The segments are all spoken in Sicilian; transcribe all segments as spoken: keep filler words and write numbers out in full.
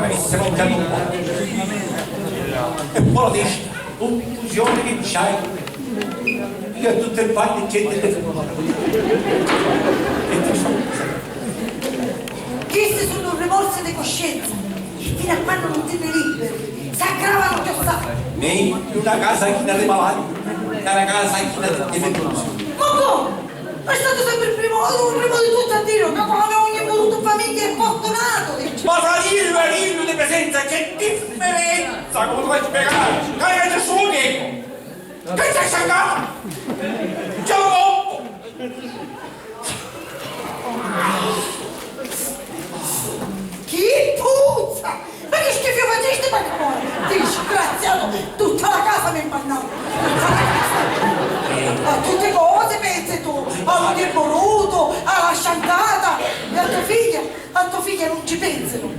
E se non capisco. E poi la testa, confusione che c'hai. Io a tutte e parte c'è il telefono. E ti so. Chisti sunnu rimorsi di coscienza. Fino a quannu nun ti nni liberi, s'aggravanu chiossai. Megghiu na casa china di malati ca na casa china di defunti. Ma comu? Ma è statu sempri il primo, il primo di tutti a dire che quando ogni murutu famiglia è fortunato, dice. Ma fradillu e figliu di presenza, c'è differenza, come tu vuoi spiegare? Che c'è solo che? Che c'è sciaccato? C'è un bombo! Chi puzza! Ma chi schifo facisti, ma che vuoi? Disgraziato! Tutta la casa mi impannava! Tutta la casa! A tutte cose pensi tu! A ogni murutu, alla sciancata! E a tua figlia? A tua figlia non ci pensano!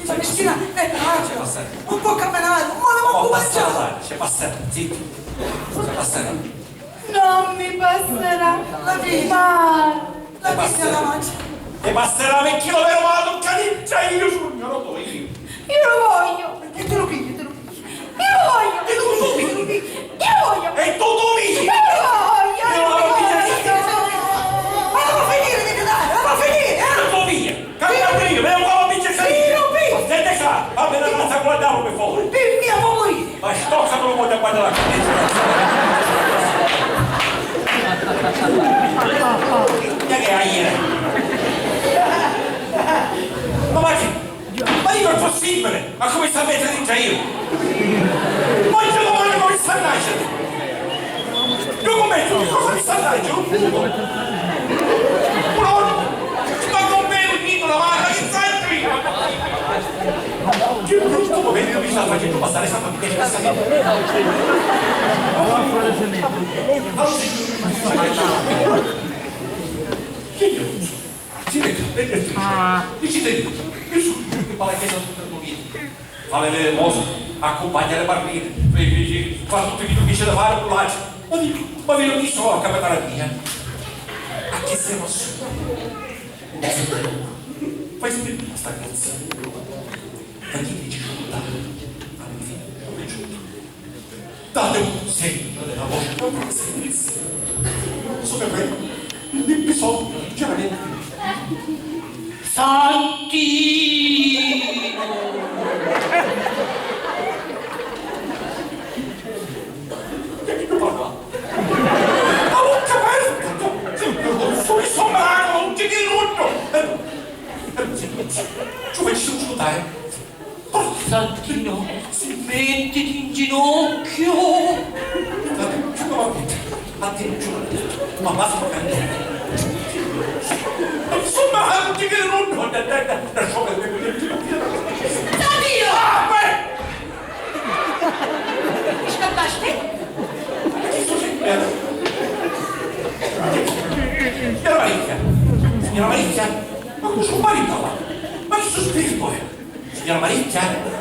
Sta mischina è pazza! Non può camminare! Non vuole manco mangiare! C'è passare, zitto! C'è passare! Non mi passerà. La figlia. Ma la figlia la mangia. E passerà perché lo vero male, non c'è niente, io sono, io lo voglio. Io lo voglio. E te lo pigli, te lo pigli. Io lo voglio. E tu lo pigli. Io lo voglio. E tu lo pigli. Io lo voglio. Io lo voglio. Ma la fa finire di gridare, la fa finire, eh? Tu lo pigli. Cambiate io, me lo vuoi piacere? Sì, lo pigli. Senti qua, va bene, la sta guardando per favore. Per mia può morire. Ma sto cazzo non voglio guardare la cazzo. Che hai? Ma guardi, ma io è possibile? Ma come sta a mettere in giro? Ma io domani come sta a nascere? Io come tu, cosa mi sta dando? Pronto? Ma non vedo niente, la mano, che sai? Che brutto momento mi sta facendo passare sta famiglia. Signore, signore, signore, dici te, io sono il più che parla chiesa tutta la vita. Fa vedere mostre, accompagna le parrine, fa tutto quello che c'è da fare con l'altro. Ma dico, ma ve lo dico a capitare mia? A che siamo assurdi? Fai sentire sta canzone. Ma chi dici sciuttare? Alla fine, come giusto? Date un segno della vostra presenza. Sono prego, mi bisogna veramente. Santino! Che dico, papà? La bocca aperta! Sono sombrano, non ti dico nulla! Eh, eh, ci vuoi sciuttare? Santino, mettiti in ginocchio! Ma ti giuro, ma basta, insomma, anche che non, non, non, non, non so che... Santino! Ah, beh! Scappaste? Signora Maria, signora Maria, ma cosa ho marito? Ma che sospiri poi? Signora Maria?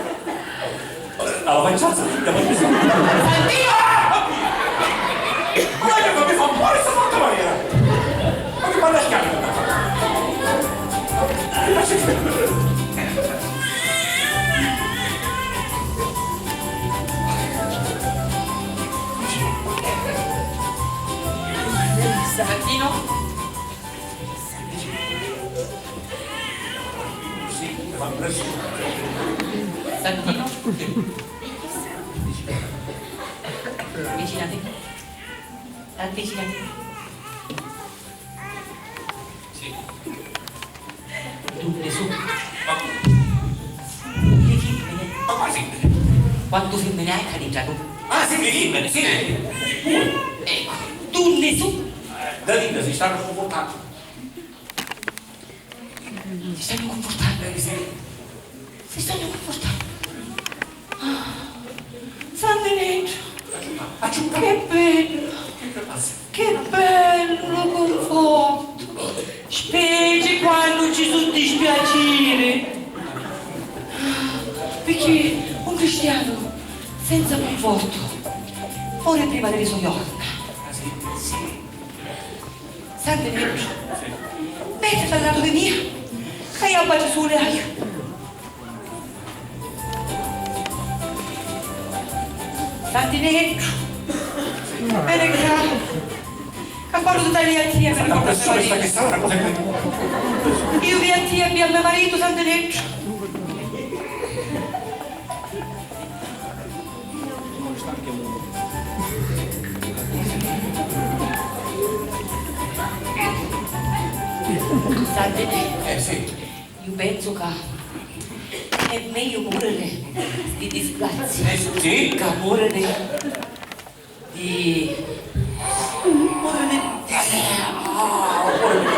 Alla facciazza, signora Maria. Santino! Ah, oddio! Ma lei mi fa, mi fa un po' questa fatta Maria! Ma che parla schiavi? Santino? Sì, ma presto. Santino? Avvicinati. Avvicinati. Sì. Dunni su? Ma... Le fimmini. Ma quali fimmini? Quantu fimmini hai ccà dintra tu? Ah, sì, le fimmini, sì. Pure. Ecco, dunni su? Da dintra si stanno comportando. Si stanno confortando, eh, sì. Si stanno confortando. Ah, San Beneddu, che bellu, che bellu lu confortu, speci quannu ci su dispiaciri, picchì un cristianu senza confortu mori prima di li so jorna. Senti, metti a parlare di mia, che io bacio sole, aiò. Santineddu, veni ccà, ca quannu tu t'havi a tia mi ricorda a tia. Iu vi a tia e vi a me maritu, Santineddu. Santineddu. Eh, sì. Iu pensu ca è megghiu muriri di disgrazia, eh, sì, ca muriri di, muriri di, ah, muriri di,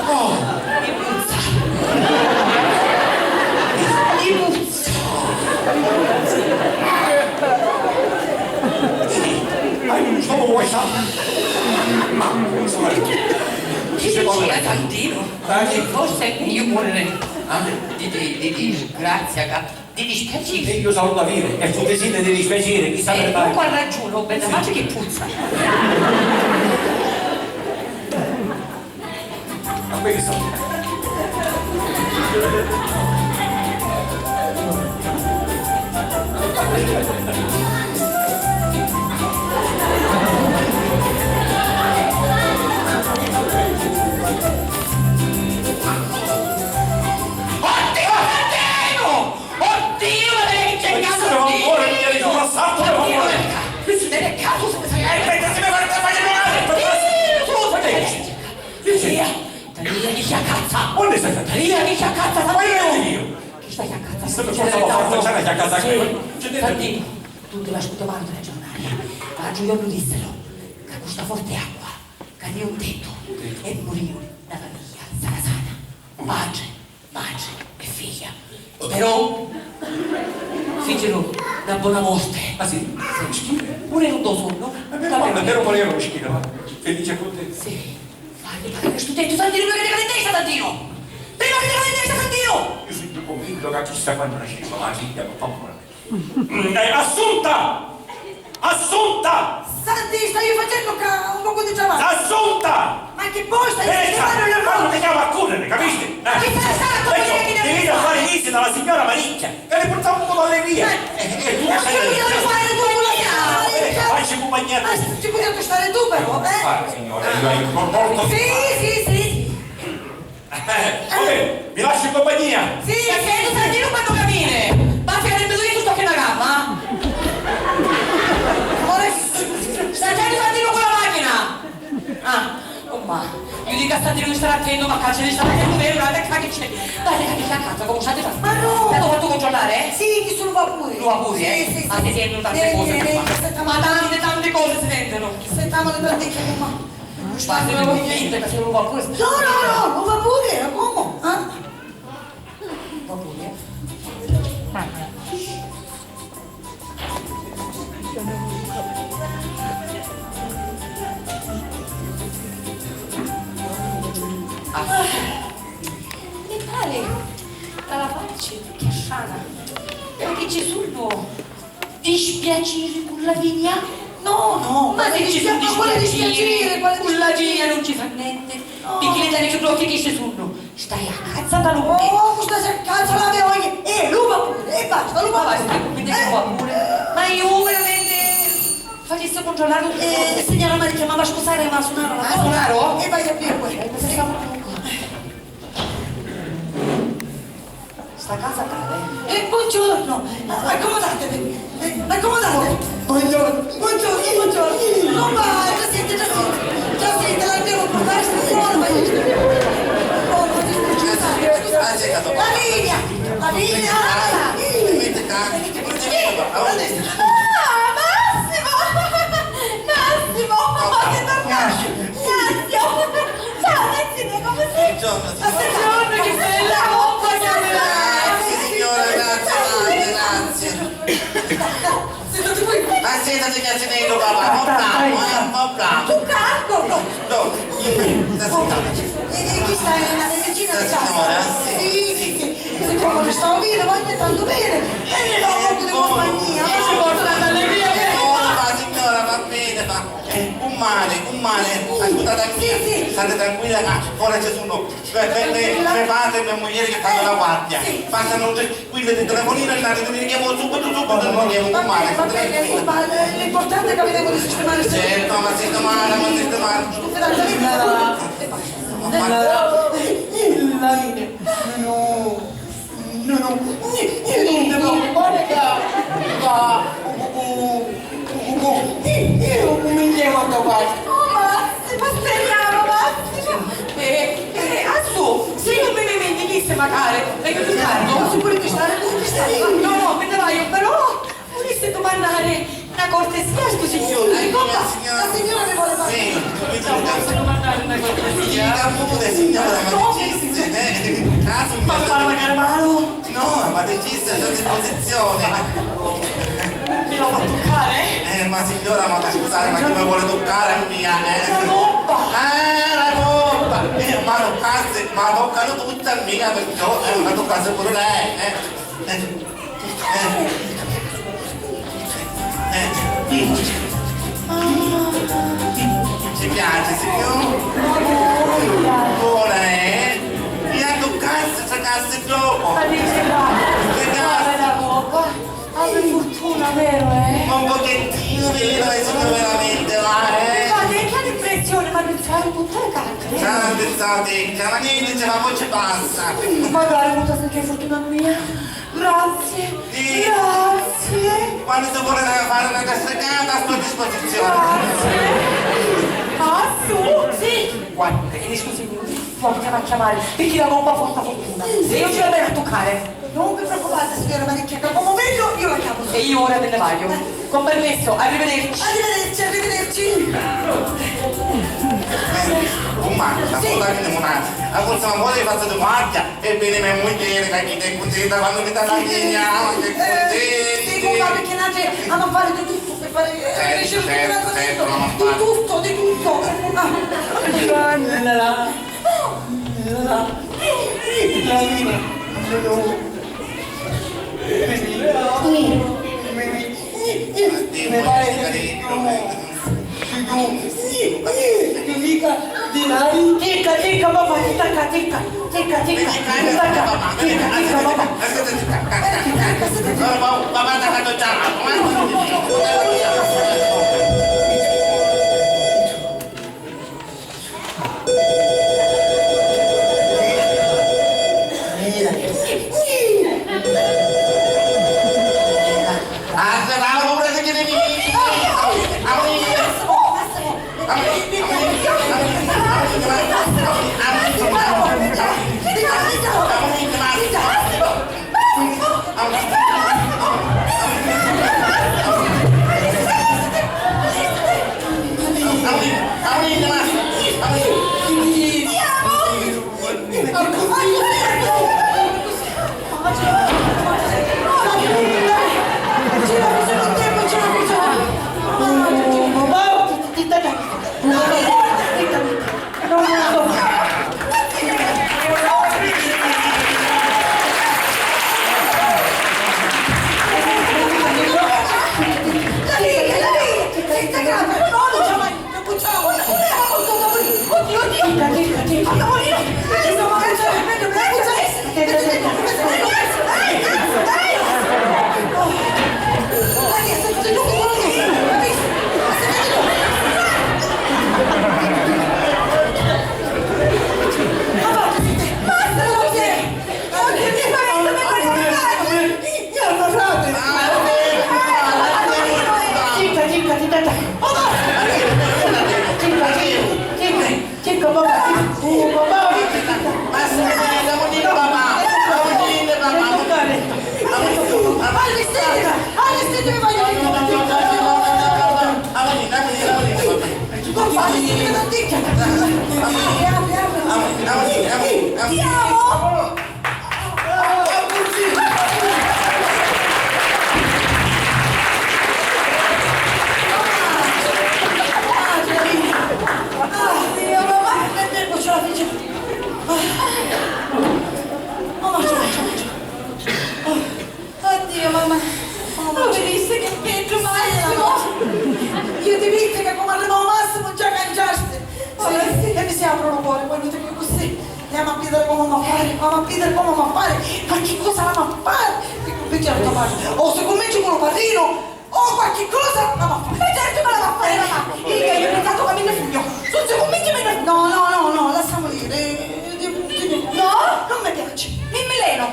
oh, di puzza. Di, di puzza. Hai un solo vuoi sa? Ma, insomma, chi dici, Santino? Eh? Forse è meglio morire di, di, di disgrazia, ca, di dispiacere. Sì, io saluto avere, e fu disine di dispiacere, chissà. Eh, perché. Ma qua ragione, ho bella pace che puzza. Ma questo. Oddio, Santino! Oddio, ma che c'è? Oddio, ma che c'è? Oddio, ma che c'è? Oddio, ma che c'è? Talia chi chiaccazza! Unni stai? Talia chi chiaccazza! Ma io dico! Chi sta chiaccazza? Sta per forza la faccia, c'è una chiaccazza qui. Sì. Senti, tu ti l'ascolti male dai giornali. L'altro giorno dissero ca cu sta forte acqua cadìu un tettu e murìu na famiglia sana sana. Patri, matri e figghia. Però ficiru na bona morte. Ah, sì? Sì. Pure un do sonnu. Ma però, ma però pareva un schifo, va. Felice e contento. Sì. Fai parere stu tettu, Santino, prima che ti cavi in testa, Santino! Prima che ti cavi in testa, Santino! Io sono convinto che chi sta quando nasceva la figlia non fa male. Eh, Assunta! Assunta! Santi, staiu facennu ca un pocu di travagghiu. Assunta! Ma chi poi stai sistemando l'errore? Quando ti chiamo a correre, capisci? Eh. Ma chi sarà stato? Ecco, ti vedo a fare visita alla signora Maricchia, che le portiamo un po' d'allegria. Eh. Eh, eh, tu ma sai che vogliamo fare tu? Eh, facci compagnia tu. Ma ci puoi stare tu però, eh? Ah, signora, io ho il corpo. Sì, sì, sì. Eh, vabbè, mi lasci in compagnia? Sì. Stai attento, Santino, quando cammini. Basta che non mi tutto che una gamba, eh? Amore, stai attento, Santino, con la macchina. Ah, oh, ma io dico a Santino di stare attento, ma caccia di stare attento, vero? Guarda che c'è. Dai, dai, dai, a casa, come state facendo? Ma no! Ti hanno fatto controllare, eh? Sì, chi sono vapori. Lu vapuri, eh? Sì, sì, sì. Ah, ti sento tante cose. Vieni, vieni, vieni, aspetta, ma tante, tante cose si sentono. Aspetta, ma tante cose, ma. Spazio, ma voi niente, che sono un vapore. No, no, no, un vapore, ma come? Ah? Vapore? Ah. Mi pare dalla faccia che strana, perché ci sono dispiaciri cu Lavinia? No, no, ma se ci su dispiaciri, cu Lavinia non ci fa niente. No. Picchì li teni chiù grotti chi ci sunnu. Stai a cazza da lu. Oh, cu sta cazza la veoia. Eh, lu va pure, e basta, lu va pure. Ma io veramente facessi controllare un po'. Eh, signora Maria, ma va a scusare, ma suonare la... Ah, suonare? E vai a più. Sta casa cade. Eh, buongiorno, accomodatevi, eh, accomodatevi. Buongiorno, buongiorno, buongiorno. Come va? Già senti, già senti, già senti, l'abbiamo portata fuori, ma io... Oh, ma scusate, scusate. Lavinia, Lavinia! Ah, Massimo! Massimo! Sei tornato! Ignazio! Ciao, Ignazio, come stai? Buongiorno, signora. Buongiorno, che bella roba che avete. Grazie, signora, grazie tante, grazie. Ma siediti, Ignazio, papà, mo bravo, eh, mo bravo. Tu calmo! No, no, sta zitta. E, e chi sta, è una medicina di casa? Signora? Sì, sì, sì. Siccome non sta bene, voglio tanto bene. E io ho avuto di compagnia. Signora, ma signora, va bene, ma... Eh, cummari, cummari, ascutati Sì, sì. State tranquilla, ah, fora ci sono me, me, me, me padre e mia moglie che fanno la guardia. Sì. Passano tranquilla di telefonino e andate, vi richiamo subito, subito, non andiamo con male, state tranquilla. Ma l'importante è che vediamo di sistemare. Certo, ma sistemare, ma sistemare. Scusate, ma... Ma, ma, no. No, no, niente, no, guarda che va, io mi devo andare. Oh, ma si può speriamo, ma si può. Eh, eh, Assu, se non mi, mi, mi, mi disse magari, e io ti parlo, si può registrare, non ti sta. No, no, me ne vado, però volessi domandare una cortesia a sto signore. Ecco qua, la signora mi vuole parlare. Sì, mi dica. Posso domandare una cortesia? Dica pure, signora, ma... Come, che ci disse, eh? Ah, signora. Posso fare magari male? No, ma che ci disse, sto a disposizione. Mi la fa toccare? Eh, ma signora, ma scusate, ma chi mi vuole toccare a mia, eh? La coppa! Eh, la coppa! Eh, ma toccassi, ma toccano tutti a mia, perciò, eh, ma toccassi pure lei, eh? Eh. Eh. Eh. Ci piace, signor? Buona, eh? E a toccassi, toccassi dopo. Ma dice, va. Che cazzo? Guarda la coppa. Ah, per fortuna, vero, eh? Ma un pochettino, vero, eh, signor, veramente, va, eh? Ma che, che impressione, ma pensare tutte le carte, eh? Sante, sante, ma niente, c'è la voce bassa. Magari, puta, che fortuna mia. Grazie, sì. Grazie. Quando si vuole fare una cassegata, sto a disposizione. Grazie. Ah, su, sì. Guarda, e scusi, mi chiama a chiamare, perché la coppa porta fortuna. Se io ce la devo toccare. Non vi preoccupate, signora Marichetta, come vedo io la chiamo. E io ora me ne vado. Con permesso, arrivederci. Arrivederci, arrivederci. Eh, oh, ma, la... Sì. Porta che devo andare. La prossima volta vi faccio domanda. Ebbene, mia moglie, che è contenta quando mi dà la linea, che è contenta. Sì, papà, perché noi abbiamo a fare di tutto per fare, eh, certo, certo, certo, di tutto, di tutto. Ah. Giovanni. La, la, la, la, la, tu, mi, mi, mi pare che tu, tu, tu dica denari. Ticca, ticca, papà, ti tacca, ticca, ticca, ticca, ti tacca, ticca, ticca, papà. Zicca, zicca, zicca, zicca. Zicca, zicca, zicca. Zicca, papà, zicca. Uh, papà, zicca, zicca. Allestitevi, allestitevi, voglio dire. Papà, allestitevi, non zicca. Apri, apri, apri, apri. Ti amo. Oddio, mamma. Oh, mamma. Tu mi dissi che peggio Massimo. Io ti dissi che come arrivavo Massimo già cangiasti. Sì, e mi si apru lu cori, poi nun ti più così. E amu a vidiri comu amu a fari, amu a vidiri comu amu a fari. Ma chi cosa amu a fari? Pi cunvinciri a to patri. O si cunvinci cu lu parrinu, o qualchi cosa amu a fari. Ma certu ca l'amu a fari, mamà. Iu, iu, iu, intantu ca mi nni fugnu. Si nun si cunvinci, mi nni fugnu. No, no, no, no, lassamu diri. No? Nun mi piaci. Mi nni lenu.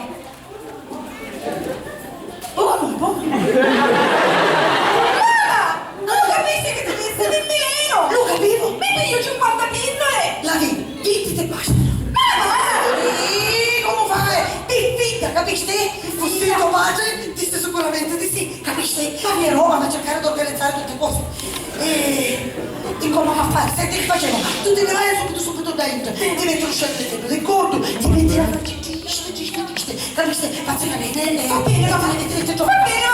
Bonu, bonu. Mamma! Nun lu capisti chi ti dissi? Vimmilinu! Lu capivu! Mi pigghiu cinquanta pilluli! La vi, vinti ti bastanu! Mamma! Ih, comu fai? Pi figghia, capisti? Così to patri dissi sicuramenti di sì, capisti? Ma mi ero a circari d'organizzari tutti cosi. E, e comu amu a fari? Senti chi facemu? Tu ti ni vai subitu, subitu dentru, ti metti lu sciallettu di gordu, ti metti la facci tristi, tristi, tristi. Capisti? Fazzi capiri, eh, va bene, va bene, va bene, va bene, va bene.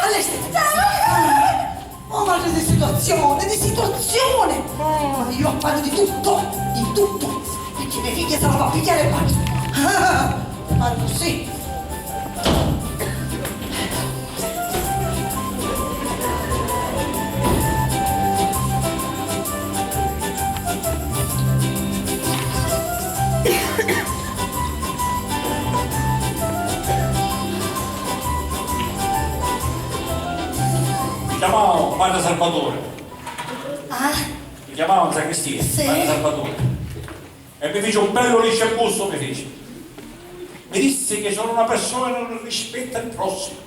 Allestiti, allestiti. Oh, ma di situazione, di situazione! Ma io parlo di tutto, di tutto. Perché mia figlia se la va a pigliare e basta. Parlo così. Mi chiamau Padre Salvatore. Ah? Mi chiamau in sacristia, sì. Padre Salvatore. E mi fici un bellu lisciabussu, mi fici. Mi dissi che sono una persona che non rispetta il prossimo.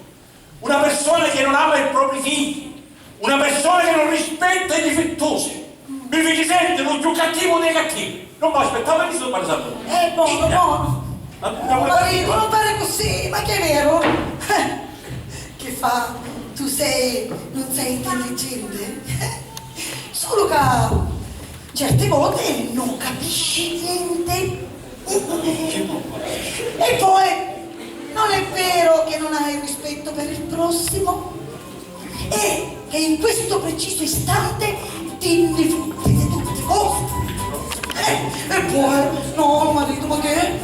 Una persona che non ama i propri figli, una persona che non rispetta i difettosi. Mi fici sentiri lu cchiù cattivu dei cattivi. Non m'aspettava di stu Padre Salvatore. Eh, bonu, bonu. Ma, ma, ma, ma, non fari così, ma chi è vero? Che fa? Tu sei, non sei intelligente? Solo ca certe volte non capisci niente. E poi, non è vero che non hai rispetto per il prossimo? È che in questo preciso istante ti ne fotti di tutte cose. Eh, e poi, no, marito, ma che?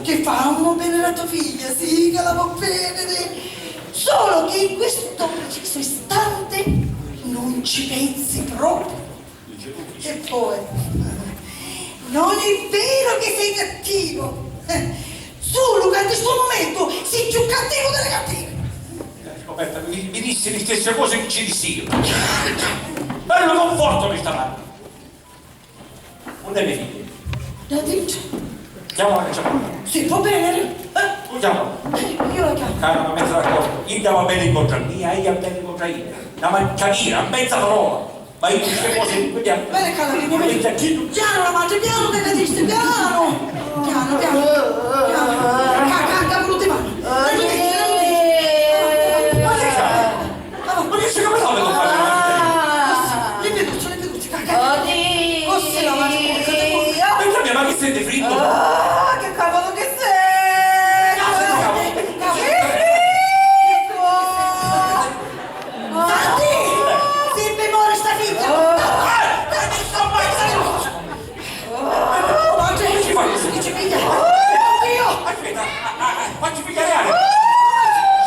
Che fa? Uno bene la tua figlia, sì, che la va bene. Solo che in questo preciso istante non ci pensi proprio. E poi, non è vero che sei cattivo. Solo che in questo momento sei più cattivo delle cattive. Roberta, mi, mi dissi li stesse cose che ci dissi io. Bello conforto mi sta mano. Unni è me figghia? La dice. Chiamala che c'è. Sì, va bene. Eh? Tu chiamala. Eh, io la chiamo. Cara, ma mezza d'accordo. Idda va bene incontra a mia, ella va bene incontra a idda. La manciavira, mezza parola. Ma io queste cose non mi piace. Bene, calma, mi piano, la madre, piano che cadiste, piano. Piano, piano. Piano. Ca-, ca-, ca-, brutti mani. Ma che c'è? Ma che c'è? Così, le peducce, le peducce, ca-, ca-. Oddio. Così la madre, porca, te porca. Ma che senti fritto? Ah, che comodo che sei! Che fritto! Santi! Si mi mori sta figghia! Oddio! Aspetta, ah, ah, ah, facci pigliare!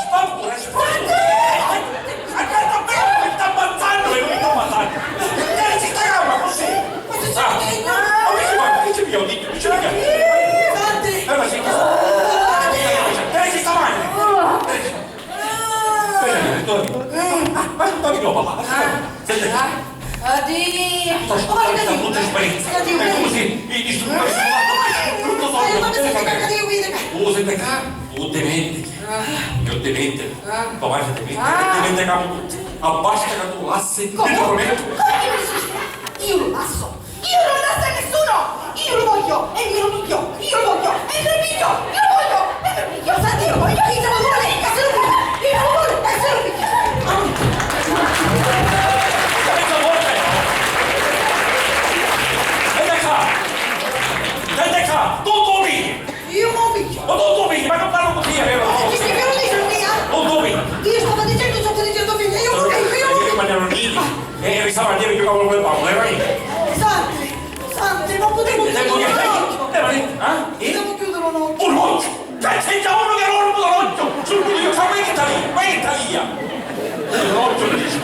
Spavura, spavura! Aspetta, aspetta, mi sta ammazzando, mi sta ammazzando! Dai, si sta calma, così! Ma che ci fa? Che ci pigliamo? Che ci pigliamo? Santi! Eh, ma sì, che sta... Dai, si sta male! Dai, si sta... Spera, Vittorio. Ah, ma, ma, ma, papà. Senti. Oddio. Sta, sta, sta, tutti spariti. E tu così, mi dici, tutto solo. Oh, senti, tu ti menti. Io ti menti. Papà, ti menti. Ti menti, capo. Abbasta che tu lassi. Come? Io lo lascio. Io non lascio a nessuno! Io lo voglio! E me lo piglio! Io lo voglio! E me lo piglio! Io lo voglio! E me lo piglio! Senti, io lo voglio! Chi se lo vuole? Chi se lo vuole? E se lo piglio! Vedi qua! Vedi qua! Tu, tu mi! Io non lo piglio! Ma tu, tu mi! Ma non parlo così, vero? Ma chi stai dicendo, mia? Tu, tu mi! Io stavo dicendo ciò che dice tua figlia, io non lo piglio, io non lo piglio! Ma non... Eh, mi stava a dire che io avevo le paure, vai. Santi, santi, non potete chiudere un occhio. Eh, ma lei, eh? Devo chiudere un occhio. Un occhio? C'è, c'è già uno che rompe un occhio. Sul culo io, ma vai che sta via, vai che sta via. Un occhio, dice.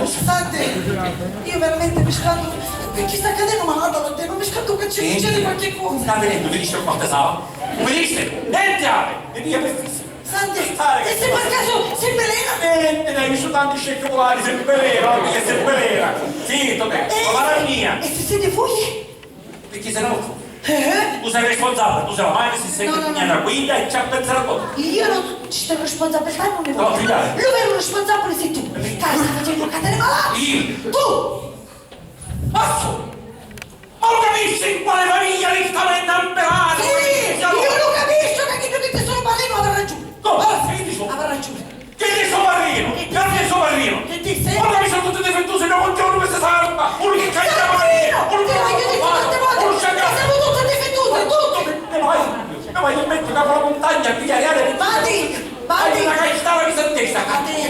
Santi, io veramente mi scanto. Che sta accadendo, ma guarda, non mi scanto che c'è, succede qualche cosa. Sta avvenendo, mi dice il quartesano. Mi dice, niente, ave, mi piglia per fisso. Santi, e se per caso si velena? Niente, dai, mi sono tanti scetti popolari, si velena, perché si velena. Sì, vabbè, ma la mia. E se siete voi? Perché se no tu sei responsabile, tu sei la madre, se sei una guida e ci ha pensato. Io non ci sono responsabilità, non ne voglio. Lui è un responsabile, sei tu. Cara, stai facendo cadere malati. Io? Tu! Pazzo! Ma lo capisci in quale famiglia li sta venendo a imperare? Sì, io lo capisco che chi ti sono parlino avrà ragione. Come? Avrà ragione. Chi è sto parrino? Chi è sto parrino? Chi disse? Ora mi sono tutti difettusi, non c'è uno che si salva. Uno che c'è da fare. Uno che c'è da fare. Uno che c'è da fare. Siamo tutti difettuti, tutti. E vai, e vai, mi metto da una montagna qui a Riale. Mandi, mandi. Una caistara mi sentesta. Mandi.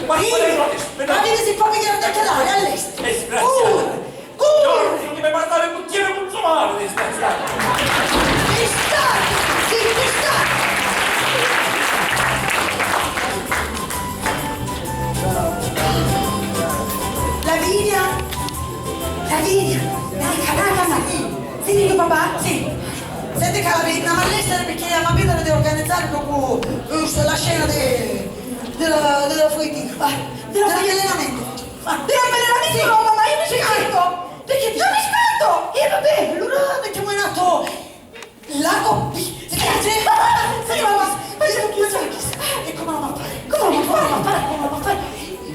Ma chi è sto? Mandi, si fa pigliare da calare, all'est. Disgraziato. Corri! Giorgio, ti mi parlare col cielo consumato, disgraziato! Stai! Sì, stai! Lavinia! Lavinia! Dai, calata, ma sì! Senti tu, papà? Sì! Senti, Calabria, ma lei sarebbe che a Mapita deve organizzare dopo eh, la scena de, della, della foitina, ah, dell'avvelenamento. Ah, dell'avvelenamento? Sì. No, mamma, io mi ci canto! Perché ti... Io mi scanto! E vabbè, allora mettiamo in atto la coppia. Ti piace? Sì, mamma, ma io non posso. E come la va a fare? Come la va a fare? Come la va a fare?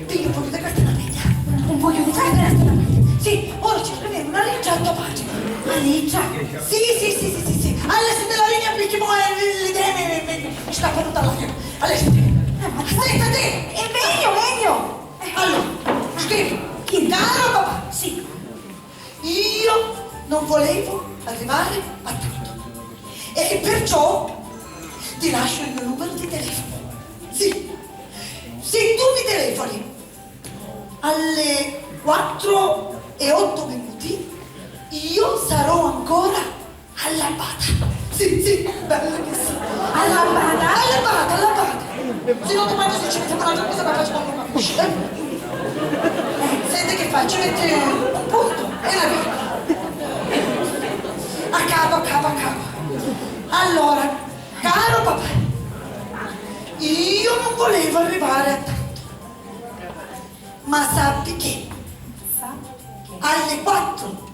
Piglio un foglio di carta e una penna. Un foglio di carta e una penna. Sì, ora ci scriviamo una lettera a tuo padre. Una lettera? Sì, sì, sì, sì, sì, sì. Allora, se te la linea, perché mo, eh, le idee mi, mi, mi, mi scappano dalla testa. Allora, sì. Eh, ma aspetta te. È meglio, meglio. Allora, scrivi. Chi? Caro papà. Sì. Io non volevo arrivare a tanto e perciò ti lascio il mio numero di telefono. Sì, se tu mi telefoni alle quattro e otto minuti, io sarò ancora all'ambata. Sì, sì, bella che sì. All'ambata? All'ambata, all'ambata. Se no domani se ci mettiamo un'altra cosa, ma facciamo una. Senti che faccio? Metti un punto e la via. A capo, a capo, a capo. Allora, caro papà, io non volevo arrivare a tanto, ma sappi che alle quattro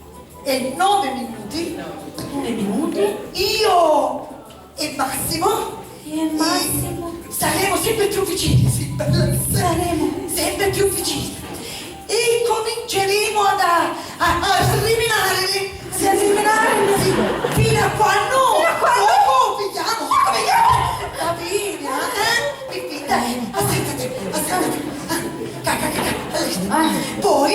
e nove minuti, nove minuti, io e Massimo. Io e Massimo. Saremo sempre più vicini, sì, bella. Saremo sempre più vicini. E cominceremo ad, a, a, a sriminare. Sì, a sriminare? Sì, fino a quando? Fino a quando? Dopo pigliamo. Dopo pigliamo. La fine, eh? Dai, assettati, assettati. Ah, ca, ca, ca, ca, allora. Ah. Poi,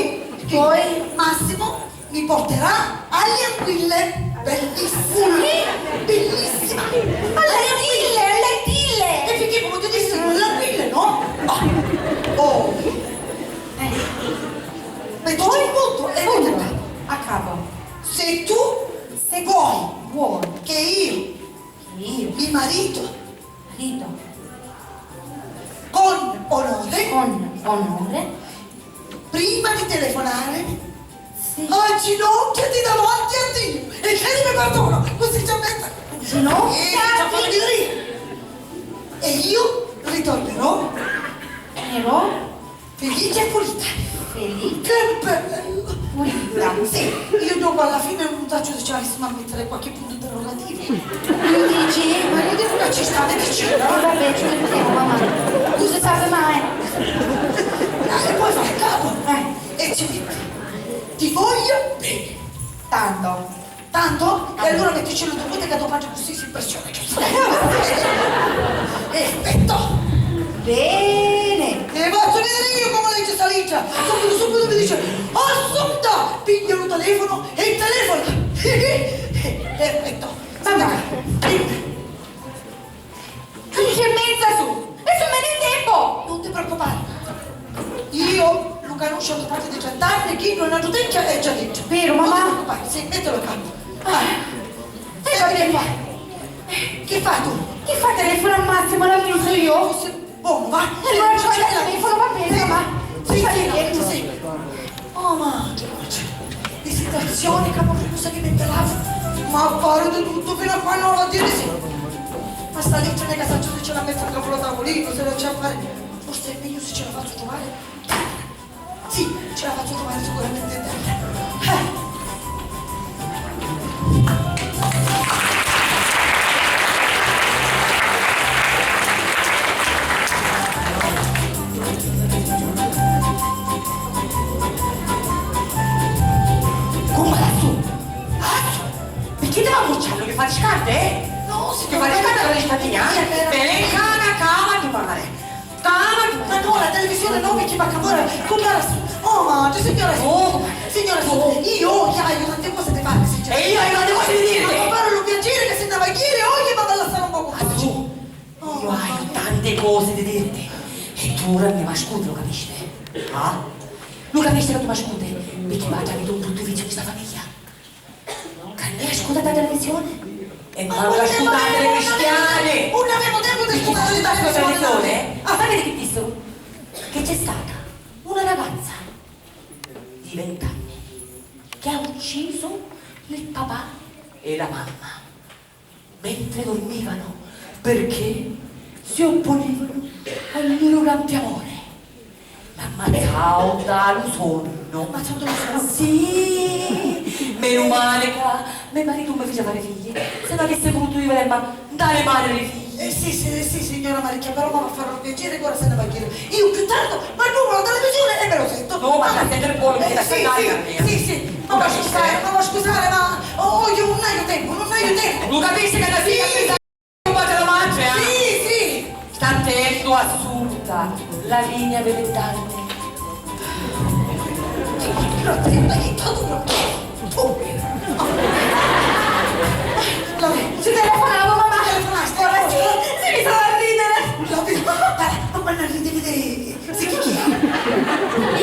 poi Massimo mi porterà alle anguille. Bellissima! Sì. Bellissima! Alle anguille, alle anguille! E perché, come ti dissi, alle anguille, no? Ah. Oh! Eh. Mettici il punto e punto. A capo. Se tu se vuoi, vuoi che io, che io mi marito, marito, con onore, con onore, prima di telefonare, sì, agginocchiati davanti a Dio e chiedimi perdono, così ci ammetta. Ginocchia. E ci fa venire. E io ritornerò. Tornerò. Felice e pulita. Felice. Che bello. Pulita. Sì, io dopo alla fine non saccio se ci avessimo a mettere qualche punto interrogativo. Io dici, ma io dico che ci sta, mettici. Eh, vabbè, ci mettiamo, mamma. Non si sa mai. Eh, e poi fa il capo. Eh. E ci metti. Ti voglio bene. Tanto. Tanto? E allora metticelo dopo che dopo così si impressiona, giusto? Perfetto! Bene! E faccio vedere io come legge sta lettera! Subito, subito mi dice: "Assunta!" Piglia il telefono e telefona! Perfetto! Mamma! Quindici e mezza su! E su me ne tempo! Non ti preoccupare. Io lo conosco da parte di trenta anni, chi non ha detto è già detto. Vero, mamma? Non ti preoccupare, sì, mettilo a capo. Ah. E va bene. Che fai tu? Che fa, telefono a Massimo, l'aiuto io? Buono, va. E allora c'ho il telefono, va bene, mamma. Sì, sì, no, Ah, George, li situazioni ca Murriusa mi metterà, ma pare di tutto fino a quando non la tiri sì. Ma sta legge che saccio se ce la metto a capo tavolino, se la c'è a fare. Forse è meglio se ce la faccio trovare. Sì, ce la faccio trovare sicuramente. Eh. Cumpari Assu! Assu! Picchì ti va ammucciannu? Ti fa scarde, eh? No, signora, ti fa scarde la statina, eh? Bene, cana, cava, ti pare. Cava, ti pare. Ma no, la televisione no, picchì va a camorra. Cumpari Assu! Oh, ma, signora Assu! Oh, signora Assu! Oh. Io, io haiu tante cose da fare, signora. E io haiu tante cose da dire! Ma fare lu piacere che si andava a dire, oggi mi va a lasciare un poco. Assu! Io haiu tante cose di dirti e tu ora mi m'ascuti, lu capisci? Ah? Lu capisci ca tu m'ascuti? Picchì va già un bruttu vizio di sta famiglia. Ca nn'è ascutati a televisione? E mancu ascutati li cristiani! Nun avemu tempu di ascutari li cristiani! Ah, sapiti chi dissero? Che c'è stata una ragazza di vent'anni che ha ucciso il papà e la mamma. Mentre dormivano, perché si opponevano al loro grande amore. L'ammazzau da lu sonnu. Ammazzau da lu sonnu? Sì! Menu male ca me maritu mi fici fari figli, se no avissi pututu vivi ma nta li mani li figli. Eh, sì, sì, sì, signora Maricchia, però mi va a fari un piacere, ora se ne va a dire. Io più tardi m'addummu la televisione e me lo sento. No, ma la senti buono, eh, sì, sì, sì, sì, ma va a scusare, ma va a scusare, ma oh, io non haiu tempu, non haiu tempu. Lu capisci ca la figlia sì, pensa un padre la madre, eh? Sì, sì. Sta attentu, assunta, la linea delle tante. Però ti ma chi tu? Oh. Si telefonava, mamma. Telefonaste? Ora sì, si mi fa ridere. Ma quando ridi, vedi. Sì, chi, chi?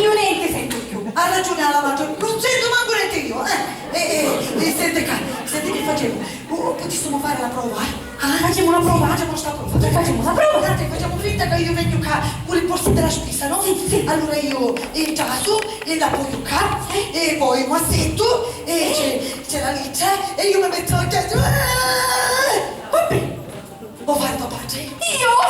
Io nenti sentu cchiù. Ha ragiuni la madre, non sento mancu nenti io, eh. Eh, eh, eh, senti ca, senti chi facemu? Uh, putissimu fari la prova? Ah, facemu la prova? Facemu sta prova. Facemu la prova? Guardate, facemu finta ca io vegnu ca cu li borsi della spisa, no? Sì, sì. Allora io, eh, giasu, e la poiu ca, e poi m'assettu, e c'è, c'è la litta, e io mi metto a chiagnare. Vabbè. Vuoi fare papà? Io?